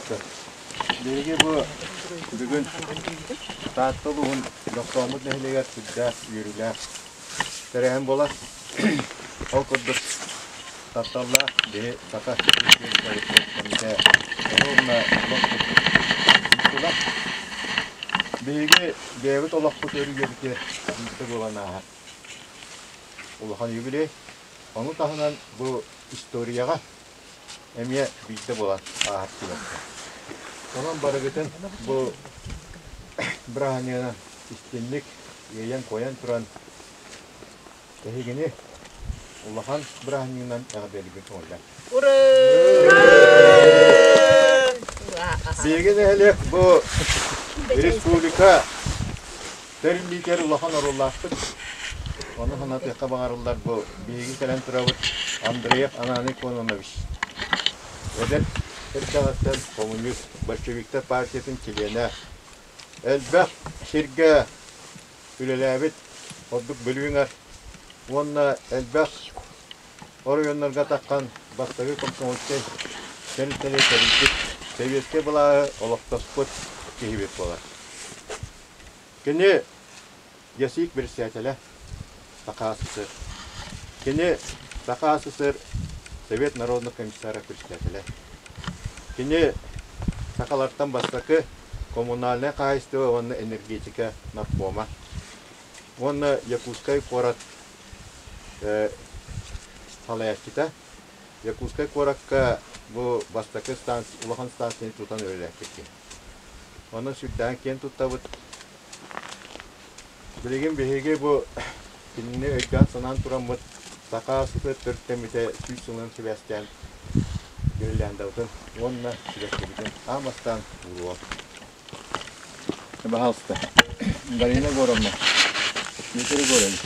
Дьэ, биһиги бу бүгүн Таатта улууһун Дьохсооммут нэһилиэгэр сүрдээх үөрүүлээх тэрээһин буолар. Ол курдук тапталлаах биһи саха республикабыт оруобуна Биһиги бэйэбит олохпут өрүгэбитигэр биирдэ буолан ааһар улахан юбилей. Ону таһынан бу историяҕа эмиэ биирдэ буолан ааһар түбэлтэ. Онон барыгытын бу бырааһынньыгынан истинник иэйэн-куойан туран эһигини улахан бырааһынньыгынан эҕэрдэлиибин оҥордум. Биһиги нэһилиэк бу республика Тэриллиитигэр улахан оруоллаахпыт. Ону санатыахха баҕарыллар бу биһиги кэлэн турабыт Андреев Ананий Кононович. Эдэр эрдэҕиттэн коммунист, большевиктар партиятын чилиэнэ. Элбэх сиргэ үлэлээбит, ордук Бүлүүҥэр уонна элбэх оройуоннарга таххан бастакы комсомольскай тэрилтэни тэрийбит, сэбиэскэй былааһы олохтоспут киһибит буолар. Кини ЯСИК председателэ, Саха СССР. Кини Саха СССР Совет народных комиссаров председателэ. Кини сахалартан бастакы коммунальнай хаһаайыстыба уонна энергетика наркома уонна Якутскай куорат салайааччыта. Якутскай куоракка бу бастакы станция, улахан станцияны тутан үлэлээппит киһи. Онон сүрдээҕин киэн туттабыт. Билигин биһиги бу кинини өйдөөн-санаан тураммыт саха сытыт төрүттэммитэ 100 сылынан сибээстээн гирляндабытын уонна сибэккибитин аан бастаан ууруом. Пожалуйста. Галина Егоровна, Дмитрий Егорович,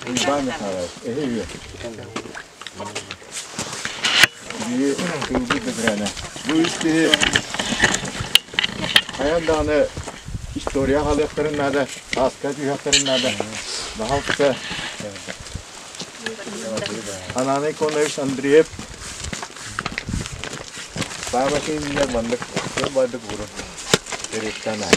Уйбаан Михайлович, эһи үйэ. Биһи тылбыт бэтэрээнэ. Бу үс киһи хайаан даҕаны история хаалыахтарын наада, ааска түһүөхтэрин наада. Баһаалыста Ананий Конович Андреев саамай иннинэ маннык бардык уурун Перекана.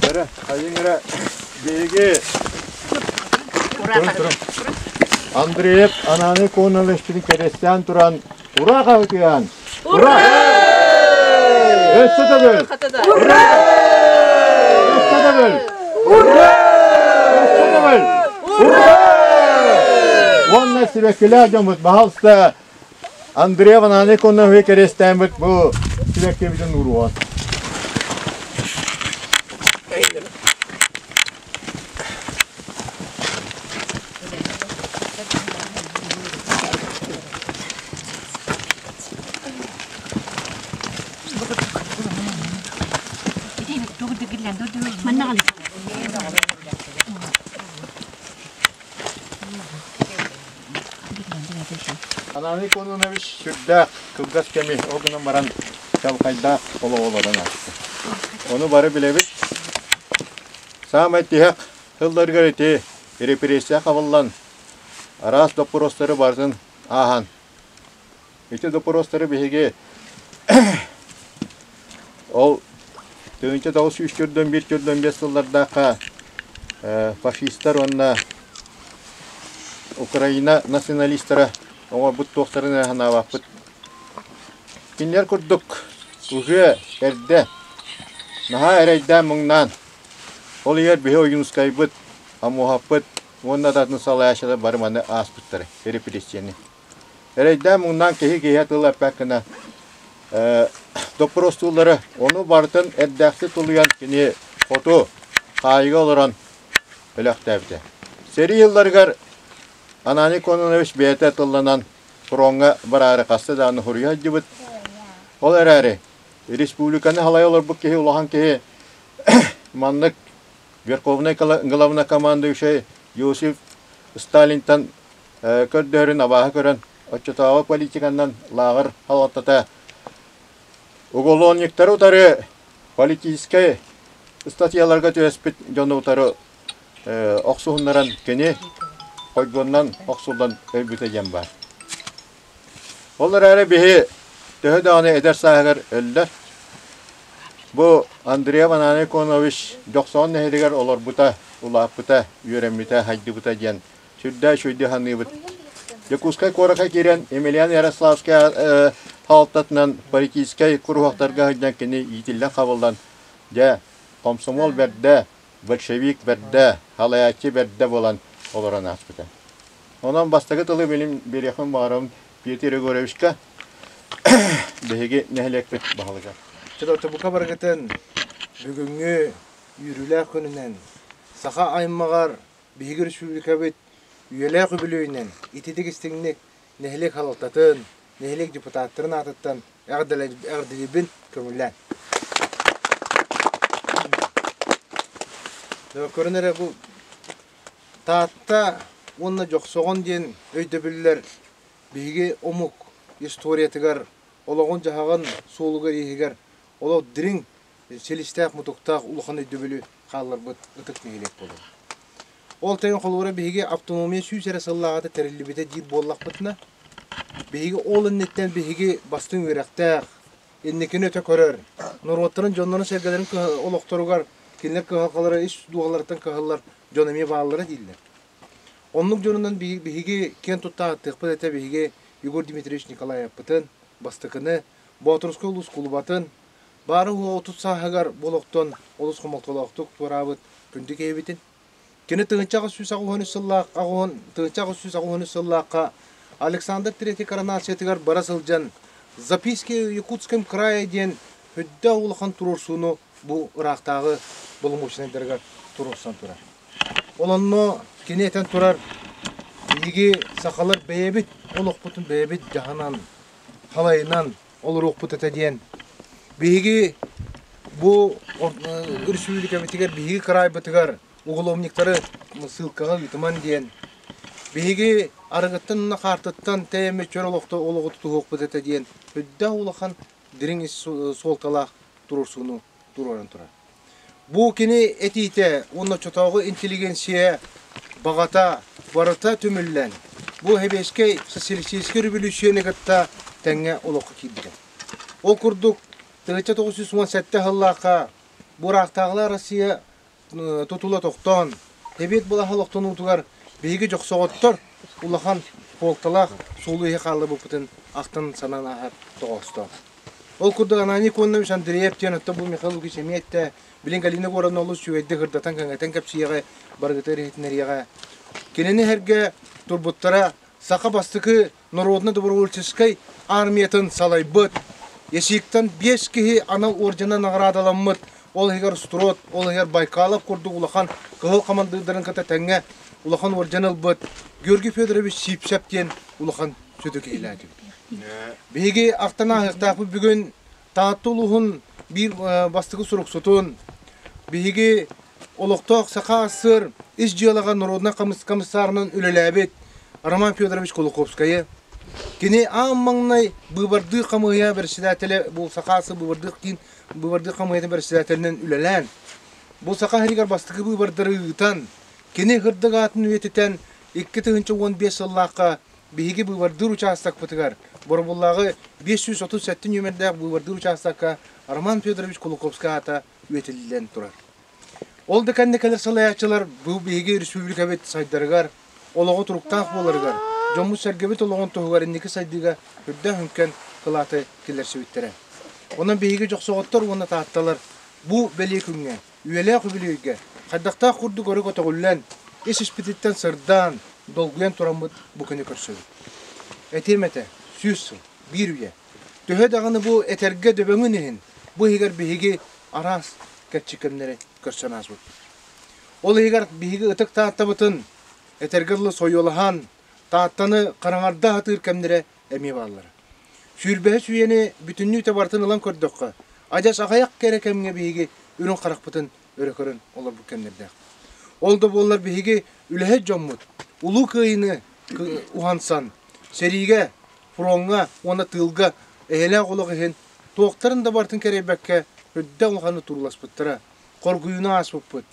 Бары, хайыҥ эрэ, биһиги Андреев Ананий Коновичтыын кэрэстээн туран ура хаһытыан! Ура! Өссө төгүл! Ура! Өссө төгүл! Ура! Өссө төгүл! Ура! Уонна сибэккилээх дьоммут, баһалыста Андрей Ананий Конович кэрэстээммит бу сибэккибитин уруон. Ананий Кононович сүрдээх кылгас кэми ол гынан баран чалхайдаах олоҕу олорон ааста. Ону бары билэбит. Саамай тиһэх сылларыгар ити репрессия хабыллан араас доппуруостары барытын ааһан ити доппуруостары биһиги ол 1941 сыллардаахха фашистар уонна Украина националистара оҥорбут туохтарын эрэ санаабаппыт. Кинилэр курдук уһуо эрдэ наһаа эрэйдээн-муҥнаан ол иһигэр биһи Ойуунускайбыт, Амуоһаппыт уонна да атын салайааччылар бары маны ааспыттара репрессияны. Эрэйдээн-муҥнаан киһи киһиэхэ тыл эппэт гына доппуруостууллара ону барытын эрдээхтик тулуйан кини хоту хаайыга олорон өлөөхтөөбүтэ. Сэрии сылларыгар Ананий Кононович бэйэтэ тылланан фроҥҥа бараары хаста даҕаны суруйа сылдьыбыт. Ол эрээри республиканы халайа олорбут киһи улахан киһи маннык Верховнай главнокомандующай Иосиф Сталинтан көрдөһөрүн абааһы көрөн, оччотооҕу политиканнан лааҕыр салалтата уголовниктары утары политическай ыстатыйаларга түбэспит дьону утары охсуһуннаран кини хойгуоннан охсуллан өлбүтэ диэн баар. Ол эрээри биһи төһө даҕаны эдэр сааһыгар өллөр. Бу Андрей Ананий Конович Дьохсоон нэһилигэр олорбута, улааппыта, үөрэммитэ, хайдыбыта диэн сүрдээх үчүгэйдик саныыбыт. Дьокуускай куоракка киирэн Емельян Ярославскай хаалтатынан политическай куруһуоктарга сылдьан кини иитиллэн-хабыллан дьэ комсомол бэрдэ, большевик бэрдэ, халайааччы бэрдэ буолан олорон ааспыта. Онон бастакы тылы билим биэриэхпин баҕарабын Петр Егоровичка, биһиги нэһилиэкпит баһылыга. Чодотубука барыгытын бүгүҥҥү үөрүүлээх күнүнэн саха аймаҕар биһиги республикабыт үйэлээх үбүлүөйүнэн ититик истиҥник нэһилиэк салалтатын, нэһилиэк депутаттарын аатыттан эҕэрдэлиибин көҥүллээн. Көрөн эрэ бу Таатта уонна Дьохсоҕон диэн өйдөбүллэр биһиги омук историятыгар, олоҕун-дьаһаҕын суолугар-ииһигэр олох дириҥ силистээх-мутуктаах улахан өйдөбүлү хаалларбыт ытык нэһилиэк буолар. Ол тэҥэ холобура биһиги автономия 100 эрэ сыллааҕыта тэриллибитэ диир буоллахпытына, биһиги ол инниттэн биһиги бастыҥ үөрэхтээх, инникини өтө көрөр, норуоттарын, дьоннорун-сэргэлэрин олохторугар кинилэр кыһалҕалара ис дууһаларыттан кыһаллар дьон эмиэ бааллара дииллэр. Оннук дьонунан биһиги киэн тутта ааттыахпыт этэ биһиги Егор Дмитриевич Николаевпытын, бастакыны, Боотурускай улуус кулубатын, баара уһуга 30 сааһыгар бу олохтон олус хомолтолоохтук туораабыт күндү киһибитин. Кини 1883 сыллаах 1883 сыллаахха Александр Третий коронациятыгар бара сылдьан «Записки о Якутском крае» диэн үрдээх улахан туруорсууну бу ыраахтааҕы боломуочунайдарыгар туруорсан турар. Ол онно кини этэн турар биһиги сахалар бэйэбит олохпутун бэйэбит дьаһанан, халайынан олоруохпут этэ диэн. Биһиги бу өрөспүүбүлүкэбитигэр биһиги кыраайбытыгар уголовниктары ссылкаҕа ыытыман диэн. Биһиги арыгыттан уонна хаартыттан тэйэммит чөр олохто олоҕу тутуһуохпут этэ диэн үрдээх улахан дириҥ ис суолталаах туруорсууну туруоран турар. Бу кини этиитэ уонна оччотооҕу интеллигенция баҕата барыта түмүллэн, бу Сэбиэскэй социалистическай революцияны кытта тэҥҥэ олоххо киирбитэ. Ол курдук, 1917 сыллаахха бу ыраахтааҕылар Россия тутула тохтоон, Сэбиэт былааһа олохтонуутугар биһиги дьохсоҕоттор улахан суолталаах суолу-ииһи хаалларбыппытын ахтан-санаан ааһар тоҕоостоох. Ол курдук Ананий Конович Андреев диэн оттон бу Михаил Лукич эмиэ эттэ, билин Галина Егоровна олус үчүгэйдик ырдатан кэҥэтэн кэпсиэҕэ, барыгыта иһитиннэриэҕэ. Кинини сэргэ турбуттара саха бастакы народно-добровольческай армиятын салайбыт, Ясиктан биэс киһи анал ордена наҕараадаламмыт, ол иһигэр Строд, ол иһигэр Байкалов курдук улахан кыһыл хамандыырдарын кытта тэҥҥэ улахан орден ылбыт Георгий Федорович Сипсеп диэн улахан сүдү киһилээтибит. Биһиги ахтан ааһыахтаахпыт бүгүн Таатта улууһун биир бастакы суруксутун, биһиги олохтоох Саха АССР ис дьыалаҕа народнай комиссарынан үлэлээбит Роман Федорович Кулаковскайы, кини аан маҥнай быыбардыыр хамыыһыйа председателэ бу Саха АССР быыбардыыр киин быыбардыыр хамыыһыйатын председателинэн үлэлээн, бу Саха сиригэр бастакы быыбардары ыытан, кини сырдык аатын үйэтитэн 2015 сыллаахха Биһиги быыбардыыр учаастакпытыгар Боробуллааҕы 537 нүөмэрдээх быыбардыыр учаастакка Роман Федорович Кулаковскай аата үйэтиллэн турар. Ол да кэннэ кэлэр салайааччылар бу биһиги республикабыт сайдарыгар, олоҕо туруктаах буоларыгар, дьоммут-сэргэбит олоҕун туһугар инники сайдыыга үрдээх үҥкэн кылааты киллэрсибиттэрэ. Онон биһиги дьохсоҕоттор уонна таатталар бу бэлиэ күҥҥэ Үйэлээх үбүлүөйгэ хайдахтаах курдук өрө көтөҕүллэн, ис-испититтэн сырдаан, долгуйан тураммыт бу күнү көрсөбүт. Этиэм этэ, 100 сыл, биир үйэ. Төһө даҕаны бу этэргэ дөбөҥүн иһин, бу иһигэр биһиги араас кэрчик кэмнэри көрсөн ааспыппыт. Ол иһигэр биһиги ытык Тааттабытын этэргэ дылы сойуолаһан, Тааттаны хараҥарда сатыыр кэмнэрэ эмиэ бааллара. Сүүрбэһис үйэни бүтүннүү барытын ылан көрдөххө, адьас аҕыйах кэрэ кэмҥэ биһиги үрүҥ харахпытын өрө көрөн олорбут кэмнэрдээх. Ол да буоллар биһиги үлэһит дьоммут Улуу Кыайыыны уһансан, сэриигэ, фроҥҥа уонна тыылга эйэлээх олох иһин туохтарын да барытын кэрэйбэккэ үрдэ улаханнык турууласпыттара. Хоргуйууну ааспыппыт,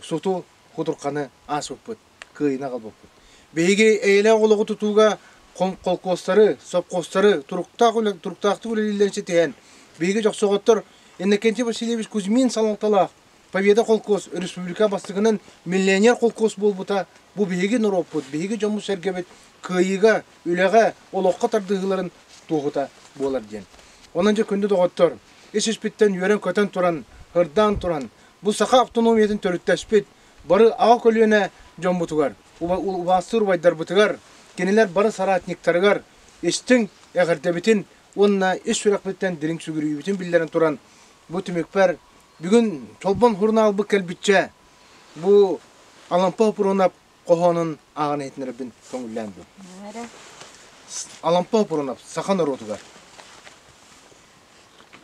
суту кутурханы ааспыппыт, кыайыыны аҕалбыппыт. Биһиги эйэлээх олоҕу тутууга холкуостары, сопхуостары туруктаах туруктаахтык үлэлииллэрин ситиһэн, биһиги дьохсоҕоттор Иннокентий Васильевич Кузьмин салалталаах Победа холкуос республика бастакынан миллионер холкуос буолбута бу биһиги норуоппут, биһиги дьоммут-сэргэбит кыайыыга, үлэҕэ, олоххо тардыһыыларын туоһута буолар диэн. Онон дьэ күндү доҕоттор, ис-испиттэн үөрэн-көтөн туран, ырдаан туран, бу саха автономиятын төрүттэспит бары аҕа көлүөнэ дьоммутугар, убаастыыр убайдарбытыгар, кинилэр бары соратниктарыгар истиҥ эҕэрдэбитин уонна ис сүрэхпиттэн дириҥ сүгүрүйүүбүтүн биллэрэн туран, бу түмүкпэр бүгүн Чолбон сурунаалбыт кэлбиччэ бу Алампа Хопуруонап хоһоонун ааҕан иһитиннэрэрбин көҥүллээн дуу. Алампа Хопуруонап саха норуотугар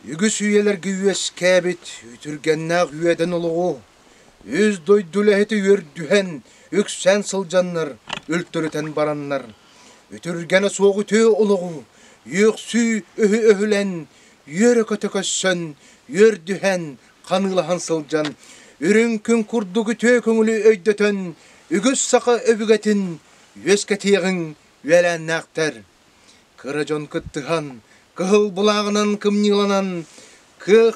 Үгүс үйэлэргэ үөскээбит үтүргэннээх үөдэн олоҕу үс дойду үлэһити үөрдүһэн, үксээн сылдьаннар, үлтүрүтэн бараннар, үтүргэнэ суох үтүө олоҕу үөхсүү өһү өһүлэн, үөрэ-көтө көссөн, үөрдүһэн, ханыылаһан сылдьан, үрүҥ күн курдук үтүө көҥүлү өйдөтөн, үгүс саха өбүгэтин үөскэтиэҕиҥ үөлээннээхтэр. Кыра дьон кыттыһан, кыһыл былааҕынан кымньыыланан, кыа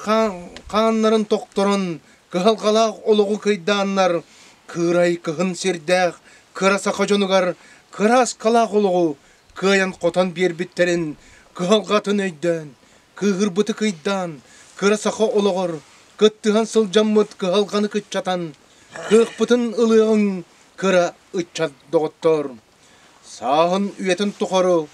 хааннарын тохторон, кыһалҕалаах олоҕу кыйдааннар, кыырай кыһын сирдээх кыра саха дьонугар кырааскалаах олоҕу кыайан-хотон биэрбиттэрин кыһалҕатын өйдөөн, кыыһырбыты кыйдаан, кыра саха олоҕор кыттыһан сылдьаммыт кыһалҕаны кыччатан, кыахпытын ылыаҕыҥ кыра ыччат доҕоттоор. Сааһын үйэтин тухары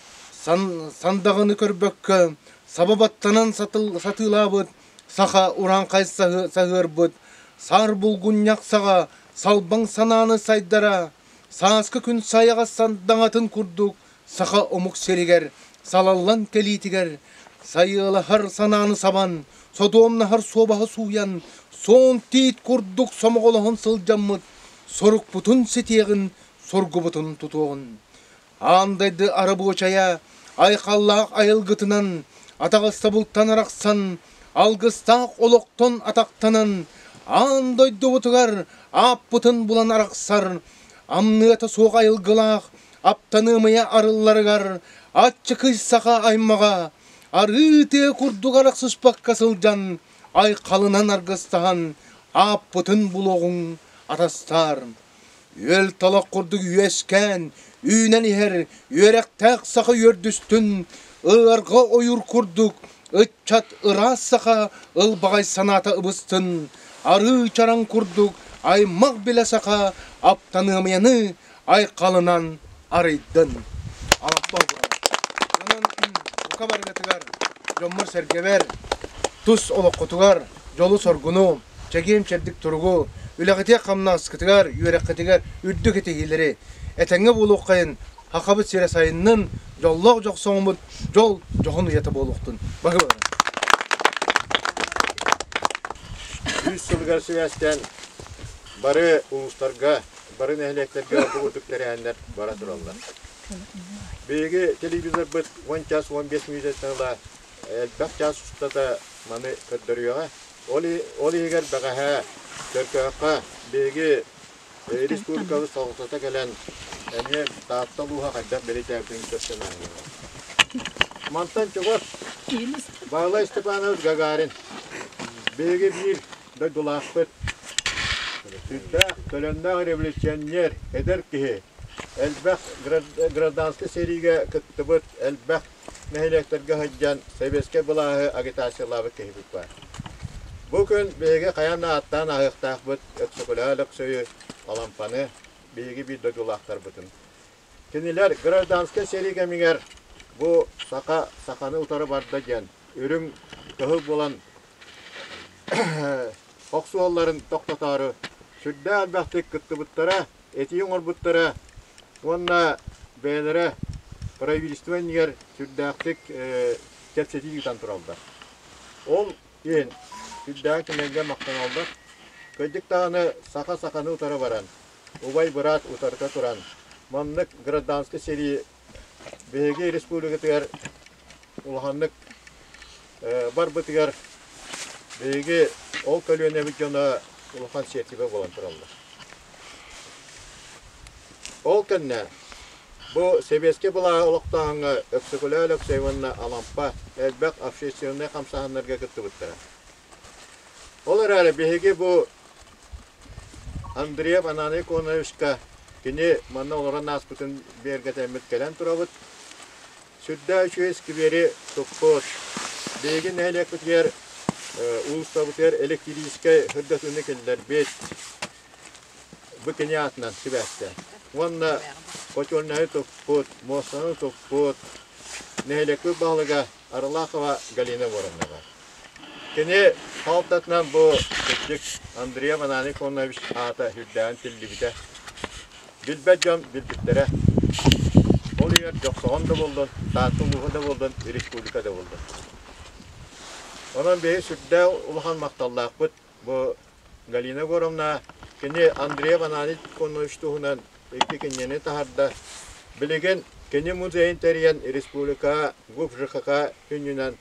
сандаҕыны көрбөккө, саба баттанан сатыылаабыт саха урааҥхай саһыарбыт, саар булгунньах саҕа салбаҥ санааны сайдара, сааскы күн сайаҕас сандаҥатын курдук саха омук сиригэр салаллан кэлиитигэр сайыалаһар санааны сабан, содуомнаһар суобаһы сууйан, суон тиит курдук сомоҕолоһон сылдьаммыт сорукпутун ситиэҕин, соргубутун тутуоҕун. Аан дайды арабуочайа айхаллаах айылгытынан, атаҕастабылтан арахсан, алгыстаах олохтон атахтанан, аан дойдубутугар ааппытын булан арахсар, амныата суох айылгылаах аптаныамыйа арылларыгар аччыкый саха аймаҕа арыы тыа курдук арахсыспакка сылдьан, айхалынан аргыстаһан, ааппытын булуоҕуҥ атастаар. Үөл талах курдук үөскээн, үүнэн иһэр үөрэхтээх саха үөрдүстүн, ыарҕа ойуур курдук ыччат ыраас саха ылбаҕай санаата ыбыстын, арыы чараҥ курдук аймах билэ саха аптаныамыйаны айхалынан арыйдын. Онон бука барыгытыгар, дьоммор-сэргэбэр, тус олоххутугар дьолу-соргуну, чэгиэн-чэбдик туругу, үлэҕитигэр-хамнаскытыгар, үөрэххитигэр үрдүк итиһиилэри, этэҥҥэ буолуоххайын, Сахабыт сирэ сайыннын, дьоллоох дьохсоҥмут дьол дьоһун уйата буолуохтун. Баһыыбаларын. Үс сылыгар сибээстээн бары улуустарга, бары нэһилиэктэргэ ордук үрдүк тэрээһиннэр бара тураллар. Биһиги телевизорбыт 10 час 15 мүнүүтэттэн ыла элбэх чаас устата маны көрдөрүөҕэ. Ол иһигэр бэҕэһээ Чөркөөххө биһиги республикабыт салалтата кэлэн эмиэ Таатта улууһа хайдах бэлиэтээбитин көрсөн ааһыаҕа. Мантан чугас Баһылай Степанович Гагарин биһиги биир дойдулаахпыт, сүрдээх төлөннөөх революционер, эдэр киһи, элбэх гражданскай сэриигэ кыттыбыт, элбэх нэһилиэктэргэ сылдьан сэбиэскэй былааһы агитациялаабыт киһибит баар. Бу күн биһиги хайаан да ааттаан ааһыахтаахпыт Өксөкүлээх Өлөксөйү, Алампаны, биһиги биир дойдулаахтарбытын. Кинилэр гражданскай сэрии кэмигэр бу саха саханы утары барда диэн үрүҥ кыһыл буолан охсуһалларын тохтотоору сүрдээх элбэхтик кыттыбыттара, этии оҥорбуттара уонна бэйэлэрэ правительство иннигэр сүрдээхтик кэпсэтии ыытан тураллар. Ол иһин сүрдээҕин кинилэргэ махтаналлар. Кырдьык даҕаны саха саханы утары баран, убай-быраат утарыта туран, маннык гражданскай сэрии биһиги республикатыгар улаханнык барбытыгар биһиги Ол көлүөнэбит дьоно улахан сиэртибэ буолан тураллар. Ол кэннэ бу сэбиэскэй былааһы олохтооһуҥҥа Өксөкүлээх Өлөксөй уонна Алампа элбэх общественнай хамсааһыннарга кыттыбыттара. Ол эрээри биһиги бу Андреев Ананий Коновичка кини манна олорон ааспытын бигэргэтэммит кэлэн турабыт. Сүрдээх үчүгэй сквери туппут. Биһиги нэһилиэкпитигэр уулуссабытыгар электрическэй сырдатыыны киллэрбит. Бу кини аатынан сибээстээн. Уонна хочуолунайы туппут, муостаны туппут нэһилиэкпит баһылыга Арылахова Галина Воронова. Кини халтатынан бу кырдьык Андрей Ананий Конович аата үрдээн тиллибитэ. Билбэт дьон билбиттэрэ. Ол иһигэр Дьохсоҕон да буоллун, Таатта улууһа да буоллун, республика да буоллун. Онон биһи сүрдээх улахан махталлаахпыт бу Галина Егоровна кини Андрей Ананий Конович туһунан икки кинигэни таһаарда. Билигин кини музейын тэрийэн республика ГУП ЖХК күнүнэн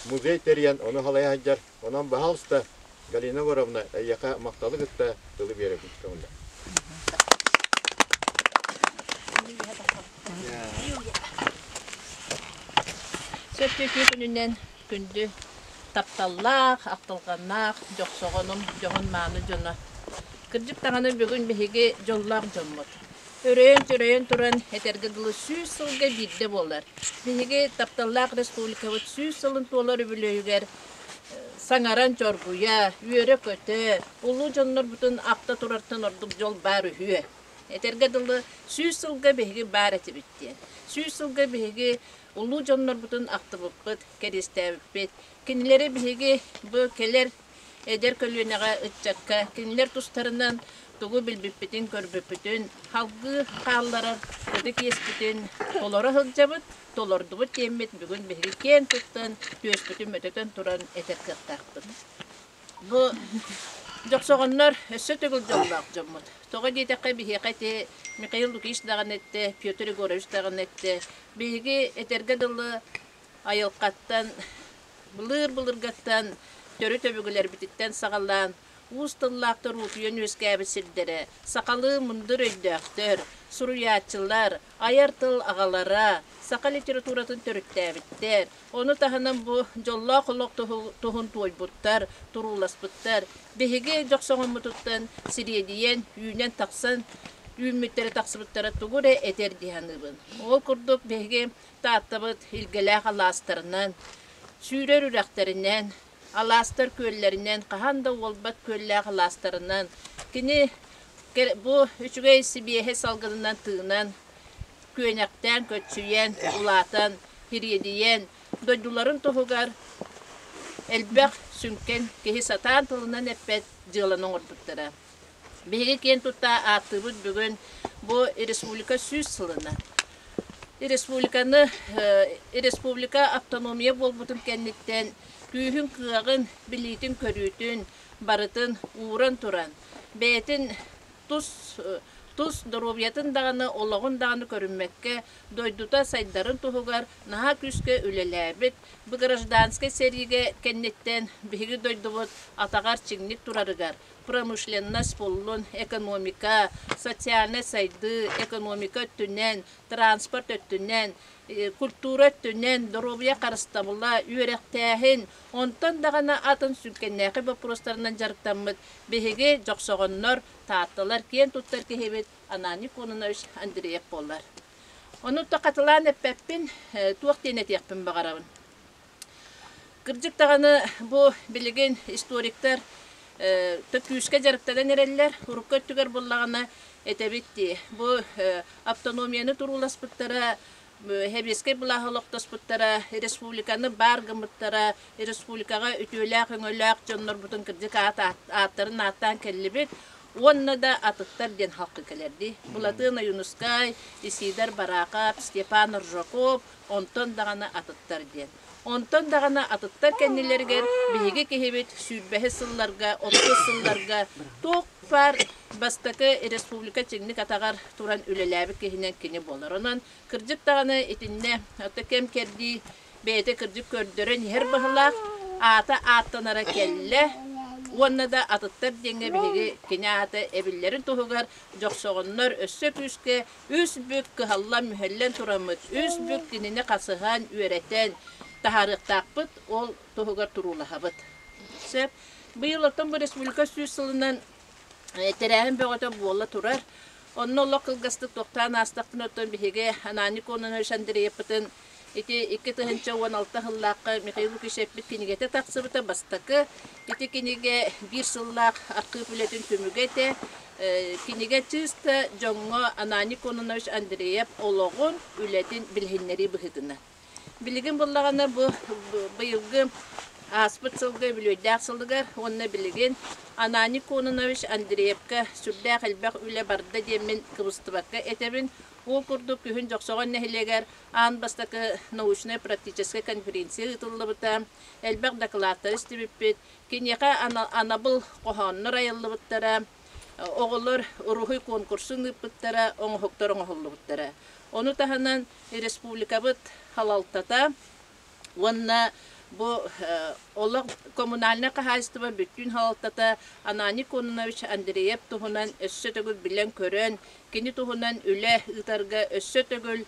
музей тэрийэн ону халайа сылдьар. Онон баһаалыста Галина Егоровна эйиэхэ махталы кытта тылы биэрэбин көҥүллэ. Сөп күнүнэн күндү тапталлаах, ахтылҕаннаах дьохсоҕонум дьоһун-мааны дьоно. Кырдьык даҕаны бүгүн биһиги дьоллоох дьоммут. Өрөйөн-төрөйөн туран, этэргэ дылы 100 сылга биирдэ буолар. Биһиги тапталлаах республикабыт 100 сылын туолар үбүлүөйүгэр саҥаран чоргуйа, үөрэ-көтө, улуу дьоннорбутун ахта турартан ордук дьол баар үһүө. Этэргэ дылы, 100 сылга биһиги баар этибит диэн. 100 сылга биһиги улуу дьоннорбутун ахтыбыппыт, кэриэстээбиппит. Кинилэри биһиги бу кэлэр эдэр көлүөнэҕэ ыччакка кинилэр тустарынан тугу билбиппитин, көрбүппүтүн салгыы хаалларар ытык иэспитин толоро сылдьабыт, толордубут диэммит бүгүн биһиги киэн туттан, түөспүтүн мөтөтөн туран этэр кыахтаахпыт. Бу дьохсоҕоннор өссө төгүл дьоллоох дьоммут. Тоҕо диэтэххэ биһиэхэ ити Михаил Лукич даҕаны эттэ, Петр Егорович даҕаны эттэ. Биһиги этэргэ дылы айылҕаттан былыр-былыргаттан төрүт өбүгэлэрбититтэн саҕалаан уус тыллаахтар уутуйан үөскээбит сирдэрэ, сахалыы мындыр өйдөөхтөр, суруйааччылар, айар тыл аҕалара, саха литературатын төрүттээбиттэр, ону таһынан бу дьоллоох олох туһун туойбуттар, турууласпыттар. Биһиги дьохсоҕоммутуттан сириэдийэн, үүнэн тахсан үүммүттэрэ тахсыбыттара тугу эрэ этэр дии саныыбын. Ол курдук биһиги Тааттабыт илгэлээх алаастарынан, сүүрэр үрэхтэринэн, алаастар күөллэринэн, хаһан да уолбат күөллээх алаастарынан, кини бу үчүгэй сибиэһэй салгынынан тыынан, күөнэхтээн, көччүйэн, улаатан, ириэдийэн, дойдуларын туһугар элбэх сүҥкэн киһи сатаан тылынан эппэт дьыаланы оҥорбуттара. Биһиги киэн тутта ааттыыбыт бүгүн бу республика 100 сылына. Республиканы республика автономия буолбутун кэнниттэн күүһүн-кыаҕын, билиитин-көрүүтүн барытын ууран туран, бэйэтин тус тус доруобуйатын даҕаны, олоҕун даҕаны көрүммэккэ, дойдута сайдарын туһугар наһаа күүскэ үлэлээбит, бу гражданскай сэриигэ кэнниттэн биһиги дойдубут атаҕар чиҥник турарыгар промышленность буоллун, экономика, социальнай сайдыы, экономика өттүнэн, транспорт өттүнэн, культура өттүнэн, доруобуйа харыстабыла, үөрэхтээһин, онтон даҕаны атын сүҥкэннээхэй боппуруостарынан дьарыктаммыт биһиги дьохсоҕоннор, таатталар киэн туттар киһибит Ананий Кононович Андреев буолар. Ону хатылаан эппэппин, туох диэн этиэхпин баҕарабын. Кырдьык даҕаны бу билигин историктар күүскэ дьарыктанан эрэллэр. Урукку өттүгэр буллаҕына этэбит дии, бу автономияны турууласпыттара, сэбиэскэй былааһы олохтоспуттара, республиканы баар гыммыттара, республикаҕа үтүөлээх-өҥөлөөх дьоннорбутун кырдьык аат ааттарын ааттаан кэллибит. Уонна да атыттар диэн халкы кэлэр дии. Былатыан Ойуунускай, Исидор Бараахап, Степан Ржаков, онтон даҕаны атыттар диэн. Онтон даҕаны атыттар кэннилэригэр биһиги киһибит сүүрбэһис сылларга, 30 сылларга туох баар бастакы республика чиҥник атаҕар туран үлэлээбит киһинэн кини буолар. Онон кырдьык даҕаны итиннэ кэм-кэрдии бэйэтэ кырдьык көрдөрөн иһэр быһылаах, аата ааттанара кэллэ. Уонна да атыттар диэҥҥэ биһиги кини аата эбиллэрин туһугар дьохсоҕоннор өссө күүскэ үс бүк кыһаллан-мүһэллэн тураммыт, үс бүк кинини хасыһан, үөрэтэн таһаарыахтаахпыт, ол туһугар туруулаһабыт. Сөп. Быйыл оттон бу республика 100 сылынан тэрээһин бөҕөтө буола турар. Онно олох кылгастык тохтоон аастахпына оттон биһиги Ананий Кононович Андреевпытын ити 2016 сыллаахха Михаил Лукич эппит кинигэтэ тахсыбыта бастакы. Ити кинигэ биир сыллаах архыып үлэтин түмүгэ этэ. Кинигэ чыыста дьоҥҥо Ананий Кононович Андреев олоҕун, үлэтин билиһиннэрии быһыытынан. Билигин буллаҕына бу быйылгы ааспыт сылга үбүлүөйдээх сылыгар уонна билигин Ананий Кононович Андреевка сүрдээх элбэх үлэ барда диэммин кыбыстыбакка этэбин. Ол курдук күһүн Дьохсоҕон нэһилиэгэр аан бастакы научнай-практическай конференция ыытыллыбыта, элбэх дакылааттары истибиппит, киниэхэ анабыл хоһооннор айыллыбыттара, оҕолор уруһуй конкурсун ыыппыттара, оҥоһуктар оҥоһуллубуттара. Ону таһынан республикабыт салалтата уонна бу олох коммунальнай хаһаайыстыба бүттүүн салалтата Ананий Кононович Андреев туһунан өссө төгүл билэн-көрөн, кини туһунан үлэ ыытарга өссө төгүл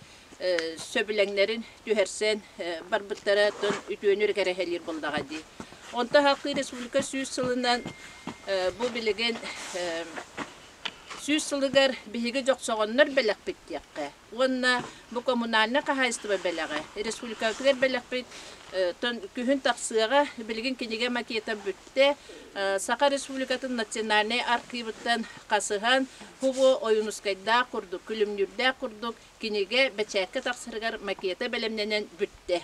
сөбүлэҥнэрин түһэрсэн барбыттара тон үтүөнү кэрэһэлиир буоллаҕа дии. Онто Халкыы Республика 100 сылынан бу билигин 100 сылыгар биһиги дьохсоҕоннор бэлэхпит диэххэ уонна бу коммунальнай хаһаайыстыба бэлэҕэ республикабытыгар бэлэхпит күһүн тахсыаҕа билигин кинигэ макета бүттэ Саха Республикатын национальнай архивыттан хасыһан бу Ойуунускайдаах курдук күлүмнүүрдээх курдук кинигэ бэчээккэ тахсарыгар макета бэлэмнэнэн бүттэ.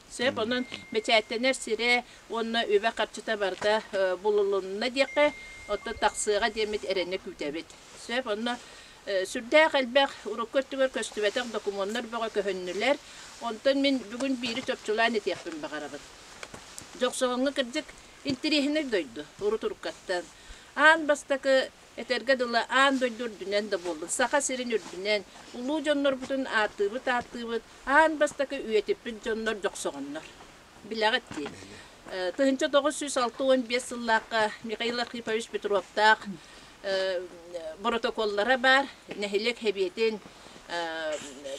Сөп, онон бэчээттэнэр сирэ уонна үбэ-харчыта барыта булулунна диэххэ, оттон тахсыаҕа диэммит эрэнэ күүтэбит. Сөп, онно сүрдээх элбэх урукку өттүгэр көстүбэтэх докумуоннар бөҕө көһүннүлэр. Онтон мин бүгүн биири чопчулаан этиэхпин баҕарабын. Дьохсоҕоҥҥо кырдьык интэриэһинэй дойду урут-уруккаттан. Аан бастакы Этэргэ дылы, аан дойду үрдүнэн да буоллун, Саха сирин үрдүнэн улуу дьоннорбутун ааттыыбыт-ааттыыбыт, аан бастакы үйэтиппит дьоннор дьохсоҕоннор. Билэҕит дии. 1965 сыллаахха Михаил Архипович Петровтаах боротокуоллара баар, нэһилиэк сэбиэтин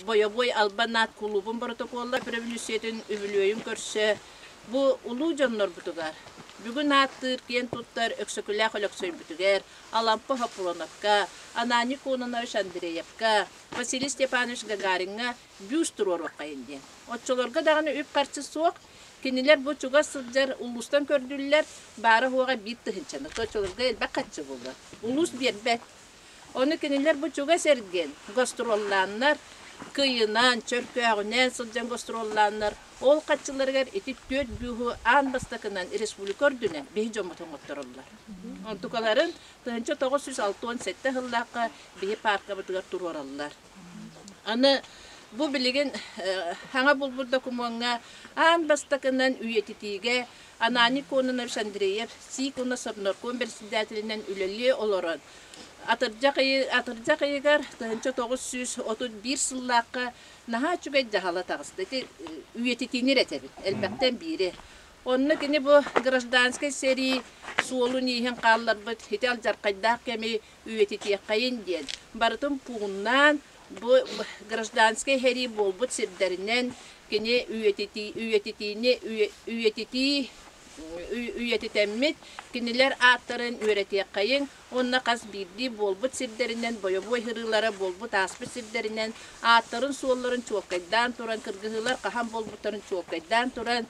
бойобуой албан аат кулуубун боротокуоллар революциятын үбүлүөйүн көрсө Бу улуу дьоннорбутугар, бүгүн ааттыыр киэн туттар Өксөкүлээх Өлөксөйбүтүгэр, Алампа Хоппуруоновка, Ананий Кононович Андреевка, Василий Степанович Гагариҥҥа бюст туруоруоххайын диэн. Оччолорго даҕаны үп-харчы суох, кинилэр бу чугас сылдьар улуустан көрдүүллэр, баара-суоҕа биир тыһыынчаны. Оччолорго элбэх харчы буолуо. Улуус биэрбэт. Ону кинилэр бу чугас эргин гастроллааннар, кыйынан, чөркөөҕүнэн сылдьан гастроллааннар, ол хаччыларыгар ити түөрт бүүһү аан бастакынан республика үрдүнэн биһи дьоммут оҥоттороллор. Онтукаларын 1967 сыллаахха биһи пааркабытыгар туруораллар. Аны бу билигин хаҥа булбут докумуоҥҥа аан бастакынан үйэтитиигэ Ананий Кононович Андреев СИК уонна Совнарком председателинэн үлэлии олорон атырдьах атырдьах ыйыгар 1931 сыллаахха наһаа үчүгэй дьаһала таҕыста. Ити үйэтитиини эрэ этэбин, элбэхтэн биири. Онно кини бу гражданскай сэрии суолун-ииһин хаалларбыт ити алдьархайдаах кэми үйэтитиэххэйин диэн барытын пууннаан бу гражданскай сэрии буолбут сирдэринэн кини үйэтитии үйэтитиини үйэтитии үйэтитэммит кинилэр ааттарын үөрэтиэххэйиҥ уонна хас биирдии буолбут сирдэринэн бойобуой һырыылара буолбут ааспыт сирдэринэн ааттарын-суолларын чуолкайдаан туран кыргыһыылар хаһан буолбуттарын чуолкайдаан туран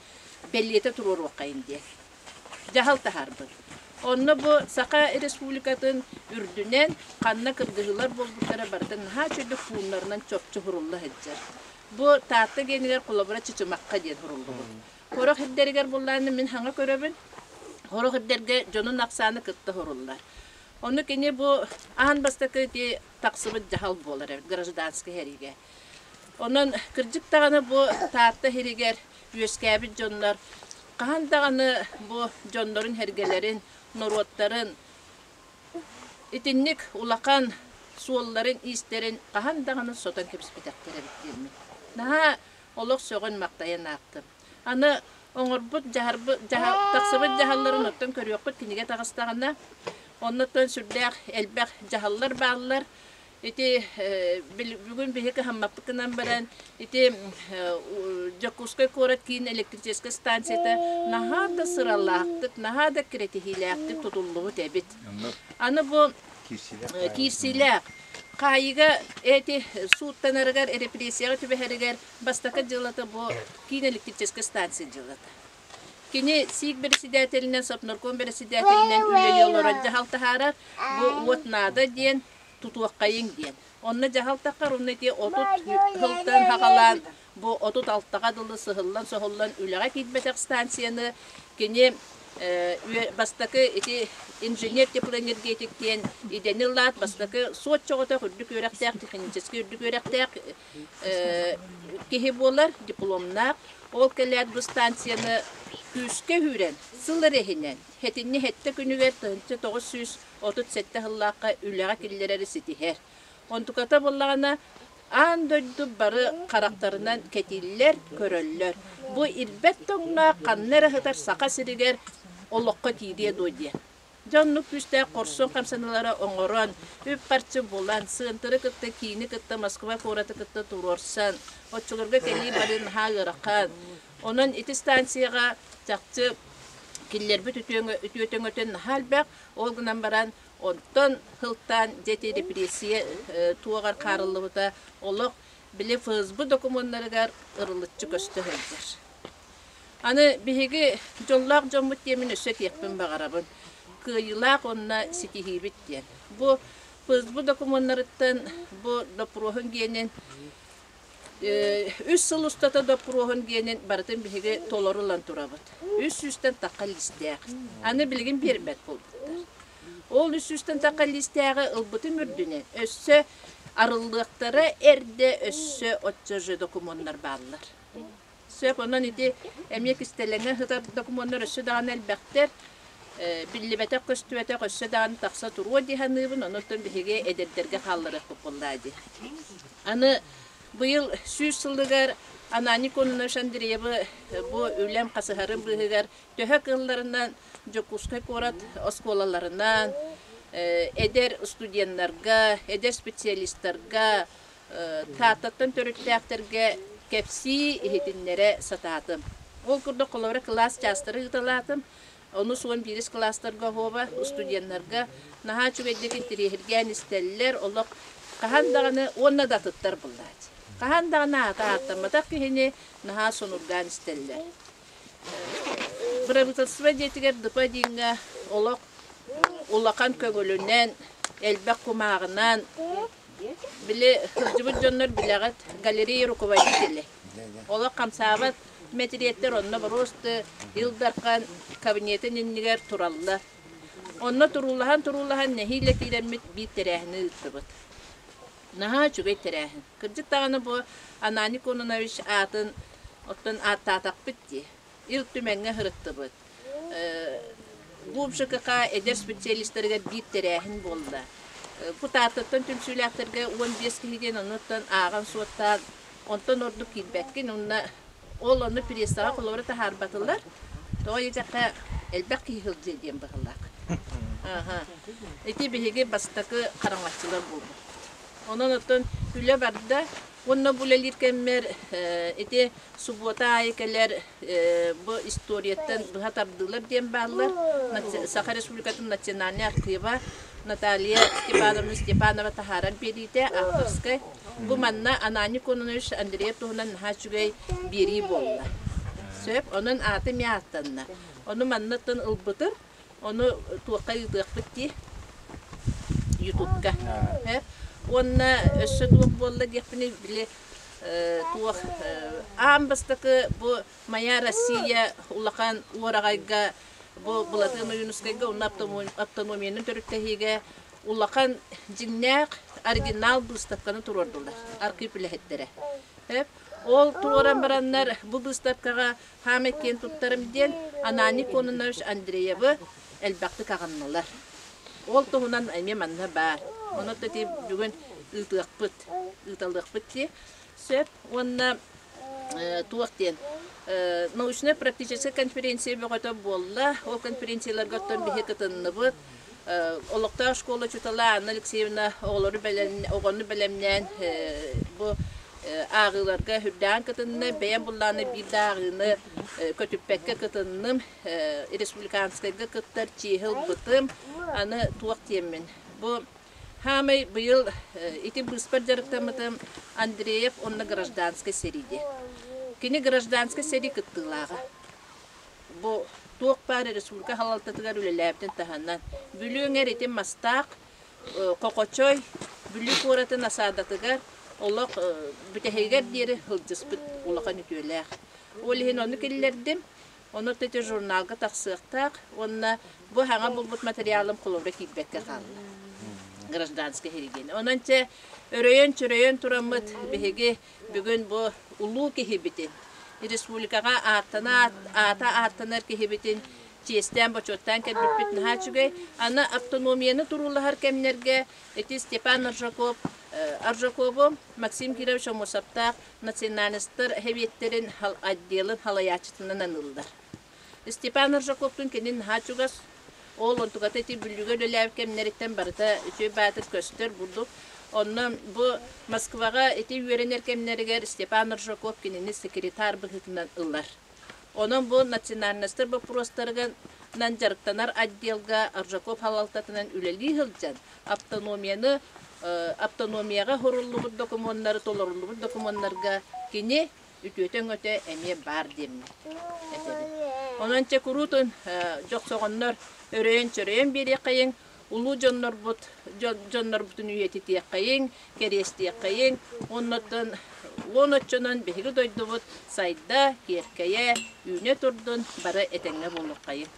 бэлиэтэ туруоруоххайын диэн дьаһал таһаарбыт. Онно бу Саха Республикатын үрдүнэн ханна кыргыһыылар буолбуттара барыта наһаа үчүгэй пууннарынан чопчу сурулла сылдьар. Бу Таатта гиэнигэр холобура Чычымахха диэн суруллубут. Сорох ирдэригэр буллааны мин хаҥа көрөбүн. Сорох ирдэргэ дьонун ахсааны кытта суруллар. Ону кини бу аан бастакы ити тахсыбыт дьаһал буолар эбит гражданскай сэриигэ. Онон кырдьык даҕаны бу Таатта сиригэр үөскээбит дьоннор хаһан даҕаны бу дьоннорун-сэргэлэрин, норуоттарын итинник улахан суолларын-иистэрин хаһан даҕаны сотон кэбиспэтэхтэр эбит диэммин. Наһаа олох сөҕөн-махтайан аахтым. Аны Оҥорбут дьаһарбыт дьаһал тахсыбыт дьаһалларын оттон көрүөххүт кинигэ таҕыстаҕына. Оннуттан сүрдээх элбэх дьаһаллар бааллар. Ити бүгүн биһи кыһаммаппыт гынан баран, ити Дьокуускай куорат киин электрическэй станцията наһаа да сыралаахтык, наһаа да кирэтиһиилээхтик тутуллубут эбит. Аны бу киирсиилээх хаайыыга эти сууттанарыгар, репрессияҕа түбэһэригэр бастакы дьыалата бу киин электрическэй станция дьыалата. Кини СИИК бэрэссэдээтэлинэн, Совнарком бэрэссэдээтэлинэн үлэлии олорон дьаһал таһаарар. Бу уот наада диэн тутуоххайыҥ диэн. Онно дьаһалтахха ровно ити 30 сылтан саҕалаан бу 36-ҕа дылы сыһыллан-соһуллан үлэҕэ киирбэтэх станцияны кини бастакы ити инженер теплоэнергетик диэн идэни ылаат бастакы суот-чоҕотох үрдүк үөрэхтээх техническэй үрдүк үөрэхтээх киһи буолар дипломнаах ол кэлээт бу станцияны күүскэ үүрэн сыл эрэ иһинэн сэтинньи сэттэ күнүгэр 1937 сыллаахха үлэҕэ киллэрэри ситиһэр. Онтуката буоллаҕына, аан дойду бары харахтарынан кэтииллэр, көрөллөр. Бу ирбэт тоҥноох ханна эрэ сытар Саха сиригэр олоххо киириэ дуо диэн. Дьэ оннук күүстээх хорсун хамсаныылары оҥорон, үп-харчы булан, сыантыры кытта, киини кытта, Москва куораты кытта туруорсан, оччолорго кэлии бары наһаа ыарахан. Онон ити станцияҕа чахчы киллэрбит үтүө өҥөтүн наһаа элбэх. Ол гынан баран, онтон сылтаан дьэ ити репрессия туоҕар хаарыллыбыта олох били ФСБ докумуоннарыгар ырылыччы көстө сылдьар. Аны биһиги дьоллоох дьоммут диэмин өссө этиэхпин баҕарабын. Кыайыылаах уонна ситиһиибит диэн. Бу ФСБ докумуоннарыттан бу доппуруоһун гиэнин үс сыл устата доппуруоһун гиэнин барытын биһиги толору ылан турабыт. Үс сүүстэн тахха лиистээх. Аны билигин биэрбэт буолбуттар. Ол үс сүүстэн тахха лиистээҕи ылбытым үрдүнэн өссө арыллыахтара эрдэ өссө оччо же докумуоннар бааллар. Сөп, онон ити эмиэ кистэлэҥҥэ сытар докумуоннар өссө даҕаны элбэхтэр. Биллибэтэх, көстүбэтэх өссө даҕаны тахса туруо дии саныыбын, онон биһиги эдэрдэргэ хаалларыахпыт буоллаа дии. Аны быйыл 100 сылыгар Ананий Кононович Андреевы бу үлэм хасыһарын быыһыгар төһө кыалларынан Дьокуускай куорат оскуолаларынан, эдэр студеннарга, эдэр специалистарга, Тааттаттан төрүттээхтэргэ кэпсии, иһитиннэрэ сатаатым. Ол курдук холобура кылаас чаастары ыыталаатым. Ону суон биирис кылаастарга оһуоба студеннарга наһаа үчүгэйдик интириэһиргээн истэллэр, олох хаһан даҕаны уонна да атыттар буллааччы. Хаһан даҕаны аата ааттамматах киһини наһаа сонургаан истэллэр. Бырабыыталыстыба дьиэтигэр ДП-дииҥҥэ олох улахан көҥүлүнэн, элбэх кумааҕынан Били сылдьыбыт дьоннор билэҕит, галерея руководителэ. Олох хамсаабат мэтириэттэр онно боруоста Ил Дархан кабинетын иннигэр тураллар. Онно туруулаһан-туруулаһан нэһиилэ киирэммит биир тэрээһини ыыттыбыт. Наһаа үчүгэй тэрээһин. Кырдьык даҕаны бу Ананий Кононович аатын оттон ааттаатахпыт дии. Ил Түмэҥҥэ сырыттыбыт. Бу ЖКХ эдэр специалистарыгар биир тэрээһин буолла. Бу Тааттаттан түмсүүлээхтэргэ 15 киһи диэн оннуттан ааҕан-суоттаан, онтон ордук киирбэккин уонна ол ону прессаҕа холобура таһаарбатылар. Тоҕо диэтэххэ, элбэх киһи сылдьыа диэн быһыылаах. Ити биһиги бастакы хараҥаччылар буолбуппут. Онон оттон үлэ барда уонна бу үлэлиир кэммэр ити субуота аайы кэлэр бу историяттан быһа тардыылар диэн бааллар. Саха Республикатын национальнай архыыба Наталья Степановна Степанова таһааран биэриитэ авторскай. Бу манна Ананий Кононович Андреев туһунан наһаа үчүгэй биэрии буолла. Сөп, онон аата эмиэ ааттанна. Ону маннаттан ылбытым, ону туохха ыытыахпыт дии? Ютубка. Уонна өссө туох буолла диэхпиний, били туох аан бастакы бу Моя Россия улахан уораҕайга бу Былатыан Ойуунускайга уонна автономияны төрүттэһиигэ улахан дьиҥнээх оригинал быыстапканы туруордулар архыып үлэһиттэрэ. Ол туруоран бараннар бу быыстапкаҕа хаамай киэн туттарым диэн Ананий Кононович Андреевы элбэхтик аҕыннылар. Ол туһунан эмиэ манна баар. Онон ити бүгүн ыытыахпыт, ыыталыахпыт дии сөп. Уонна Туох диэн научнай-практическай конференция бөҕөтө буолла. Ол конференцияларга оттон биһи кытынныбыт. Олохтоох школа учуутала Анна Алексеевна оҕолору оҕону бэлэмнээн бу ааҕыыларга үрдээн кытынна. Бэйэм буллааны биир да ааҕыыны көтүппэккэ кытынным. Республиканскайга кыттар чиэһи ылбытым. Аны туох диэммин. Бу Хаамай быйыл ити быыспар дьарыктаммытым Андреев уонна гражданскай сэрии диэн. Кини гражданскай сэрии кыттыылааҕа. Бу туох баар республика салалтатыгар үлэлээбитин таһынан Бүлүү эҥэр ити мастаах Хохочой Бүлүү куоратын осадатыгар олох бүтэһигэр диэри сылдьыспыт улахан үтүөлээх. Ол иһин ону киллэрдим. Ону ити журналга тахсыахтаах уонна бу саҥа булбут материалым холобура киирбэккэ хаалла. Гражданскай хиригиэн. Онон чэ өрөйөн-чөрөйөн тураммыт биһиги бүгүн бу улуу киһибитин, республикаҕа ааттана аата ааттанар киһибитин чиэстээн-бочуоттаан кэлбиппит наһаа үчүгэй. Аны автономияны туруулаһар кэмнэргэ ити Степан Аржаков Аржакову Максим Кирович Омосовтаах националистар сэбиэттэрин отделын халайааччытынан аныыллар. Степан Аржаковтун кини наһаа чугас, ол онтуката ити Бүлүүгэ үлэлээбит кэмнэриттэн барыта үчүгэй баатыр көстөр бурдук. Онно бу Москваҕа ити үөрэнэр кэмнэригэр Степан Аржаков кинини секретарь быһыытынан ылар. Онон бу национальностар боппуруостарынан дьарыктанар отделга Аржаков салалтатынан үлэлии сылдьан, автономияны автономияҕа суруллубут докумуоннары толоруллубут докумуоннарга кини үтүөтэ-өҥөтө эмиэ баар диэммин этэбин. Онон чэ куруутун дьохсоҕоннор өрөйөн-чөрөйөн биэриэххэйиҥ, улуу дьоннорбут дьоннорбутун үйэтитиэххэйиҥ, кэриэстиэххэйиҥ, оннуттан уон оччонон биһиги дойдубут сайда, киэркэйэ, үүнэ турдун, бары этэҥҥэ буолуоххайыҥ.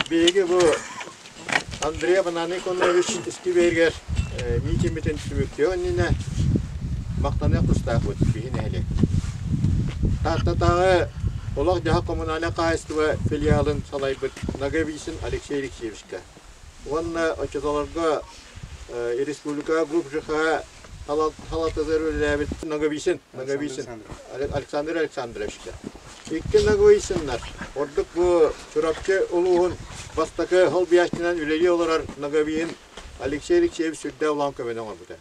Биһиги бу Андрей Никонович искибиэригэр миитиммитин түмүктүөх иннинэ махтаныах тустаахпыт биһи нэһилиэк. Тааттатааҕы олох-дьаһах коммунальнай хаһаайыстыба филиалын салайбыт Ноговицын Алексей Алексеевичка уонна оччотолорго республика групп ЖХ салалтатыгар үлэлээбит Ноговицын Ноговицын Александр Александровичка. Икки Ноговицыннар ордук бу Чурапчы улууһун бастакы холбуйааччынан үлэлии олорор Ноговицын Алексей Алексеевич сүрдээх улахан көмөнү оҥорбута.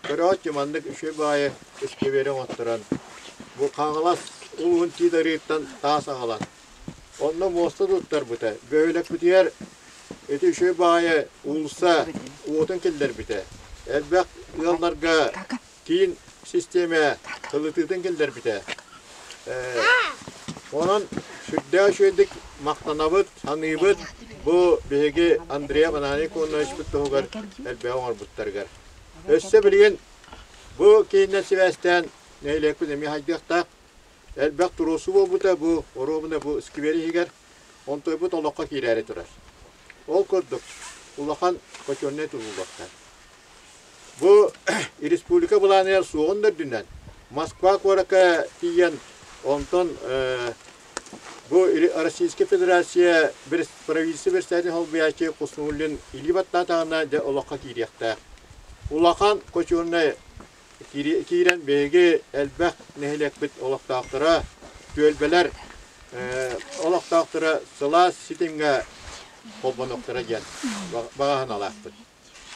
Көрөөччү маннык үчүгэй баайы искибиэри оҥотторон, бу Хаҥалас улууһун Тиит Арыыттан таас аҕалан, онно муоста туттарбыта, бөһүөлэкпитигэр ити үчүгэй баайы уулусса уотун киллэрбитэ, элбэх ыалларга киин систиэмэ сылытыытын киллэрбитэ. Онон сүрдээх үчүгэйдик махтанабыт, саныыбыт бу биһиги Андрей Афанасий Коновичпыт туһугар элбэҕи оҥорбуттарыгар. Өссө билигин бу кииннэн сибээстээн нэһилиэкпит эмиэ хайдыахтаах. Элбэх туруорсуу буолбута бу оруобуна бу сквер иһигэр онтуйбут олоххо киирээри турар. Ол курдук улахан хочуоннай тутуллуохтаах. Бу республика былааныгар суоҕун да үрдүнэн Москва куоракка тиийэн онтон бу Российскай Федерация правительство председателин солбуйааччы Хуснуллин илии баттаатаҕына дьэ олоххо киириэхтээх. Улахан хочуоннай киирэн биһиги элбэх нэһилиэкпит олохтоохторо, түөлбэлэр олохтоохторо сылаас ситимҥэ холбонуохтара диэн баҕа санаалаахпыт.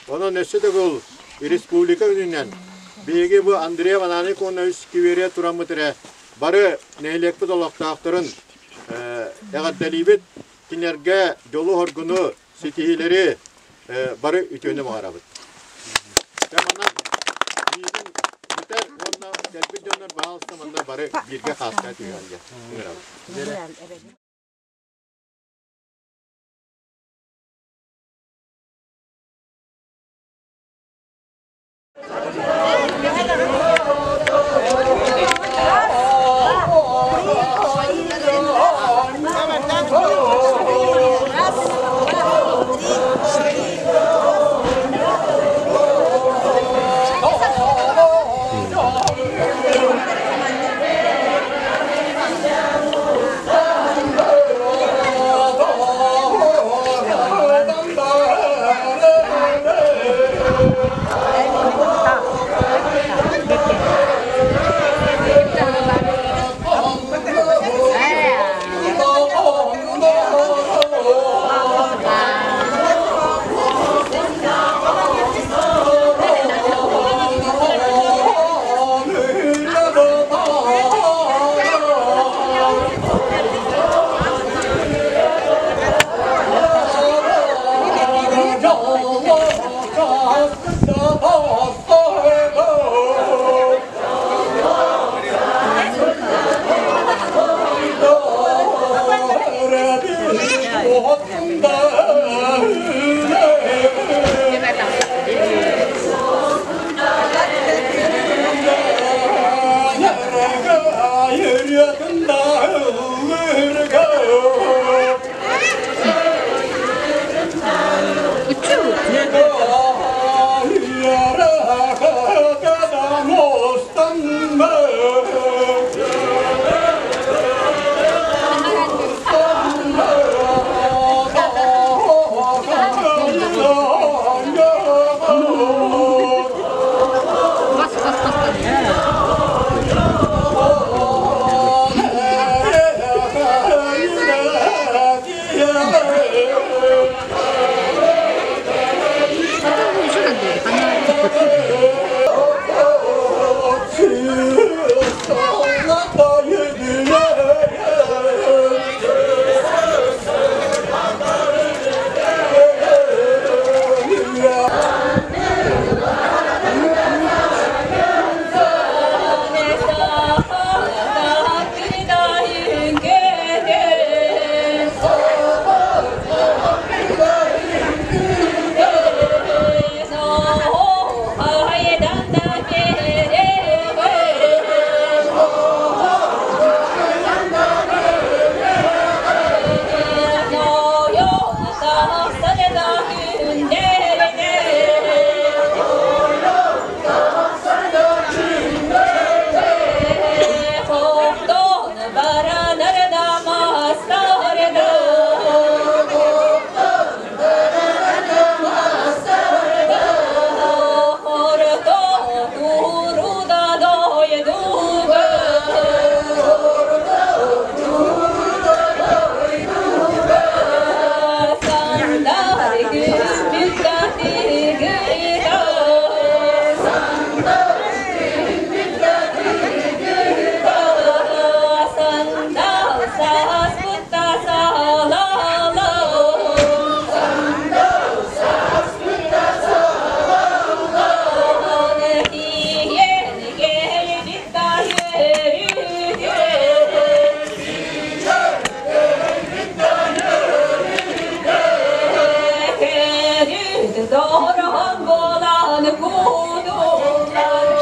Онон өссө төгүл республика күнүнэн биһиги бу Андрей Иванович Конович сквере тураммыт эрэ бары нэһилиэкпит олохтоохторун эҕэрдэлиибит, кинилэргэ дьолу-соргуну, ситиһиилэри бары үтүөнү баҕарабыт. Дьэ манан миигин бүтэр уонна кэлбит дьоннор баһаалыста манна бары бииргэ хааска түһүөҕүҥ диэн ыҥырабыт. Дорон буолан куудуллар.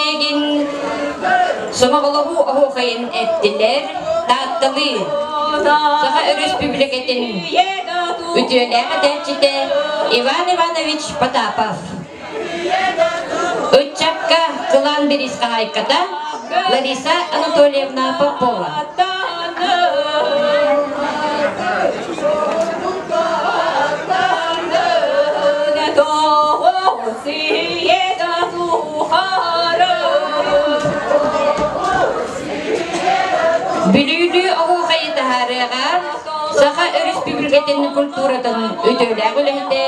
нэһилиэгин сомоҕолоһуу оһуохайын эттилэр Таатталыы Саха Өрөспүүбүлүкэтин үтүөлээх этээччитэ Иван Иванович Потапов. Ыччакка кылаан бириис хаһаайката Лариса Анатольевна Попова. Бүлүүлүү оһуохайы таһаарыаҕа Саха Өрөспүүбүлүкэтин культуратын үтүөлээх үлэһитэ,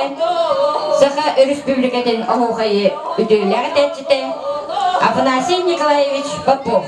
Саха Өрөспүүбүлүкэтин оһуохайы үтүөлээх этээччитэ Афанасий Николаевич Попов.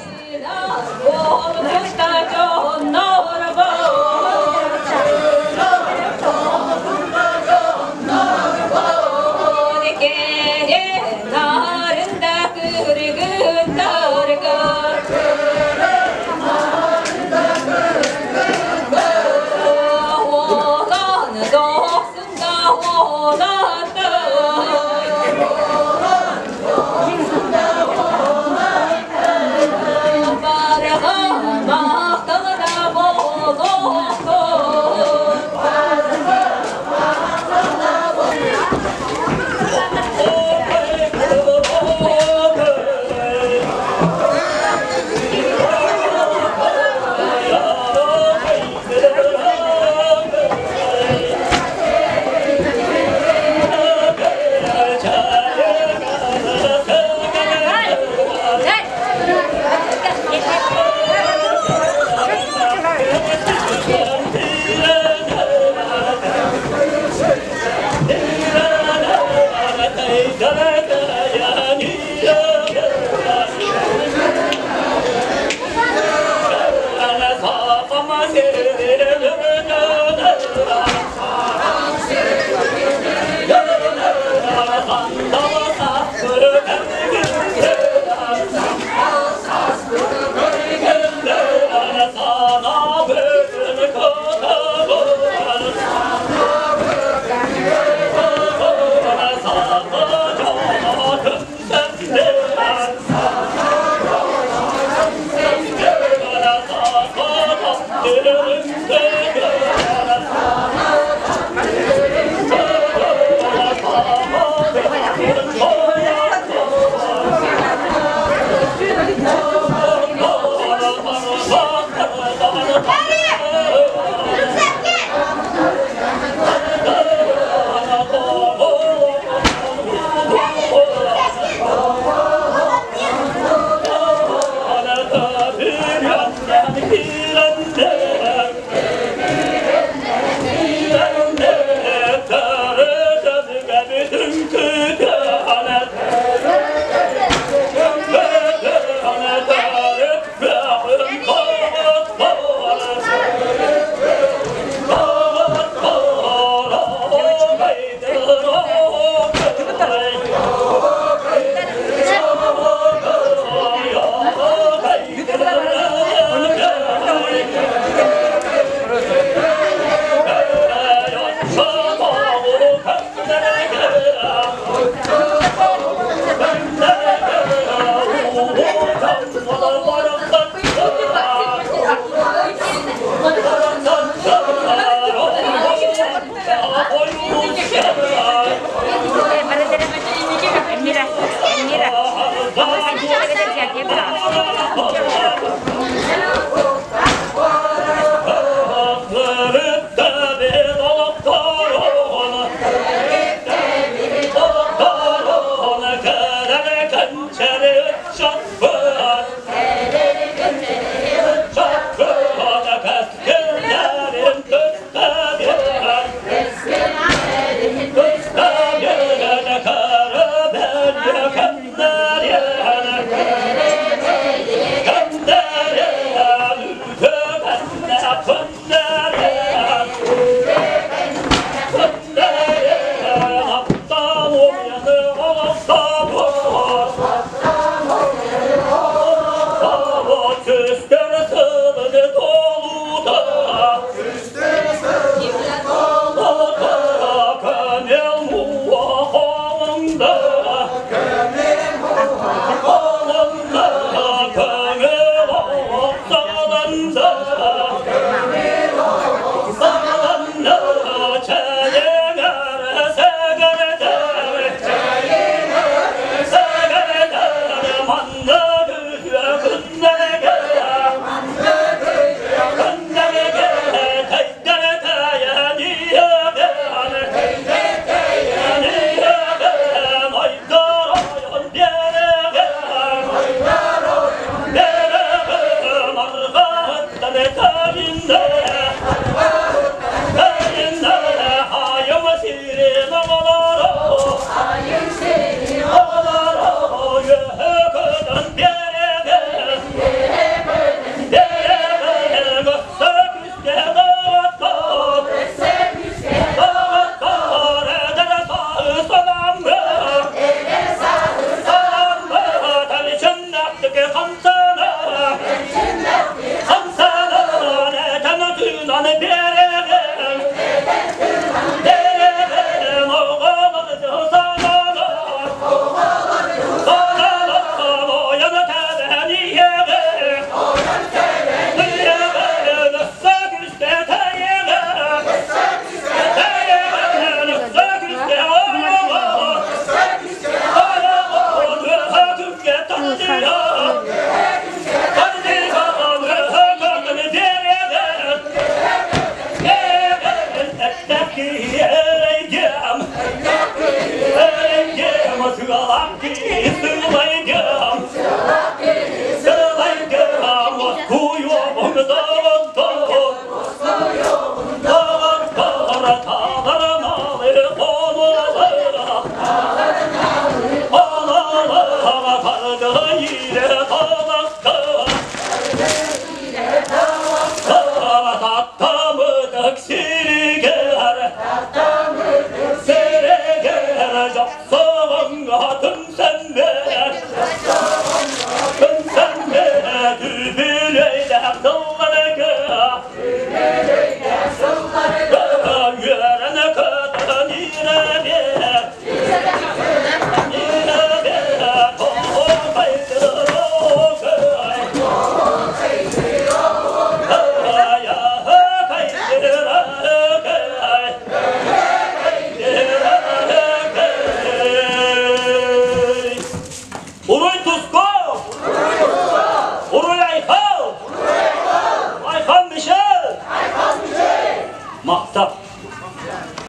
Уруй туску!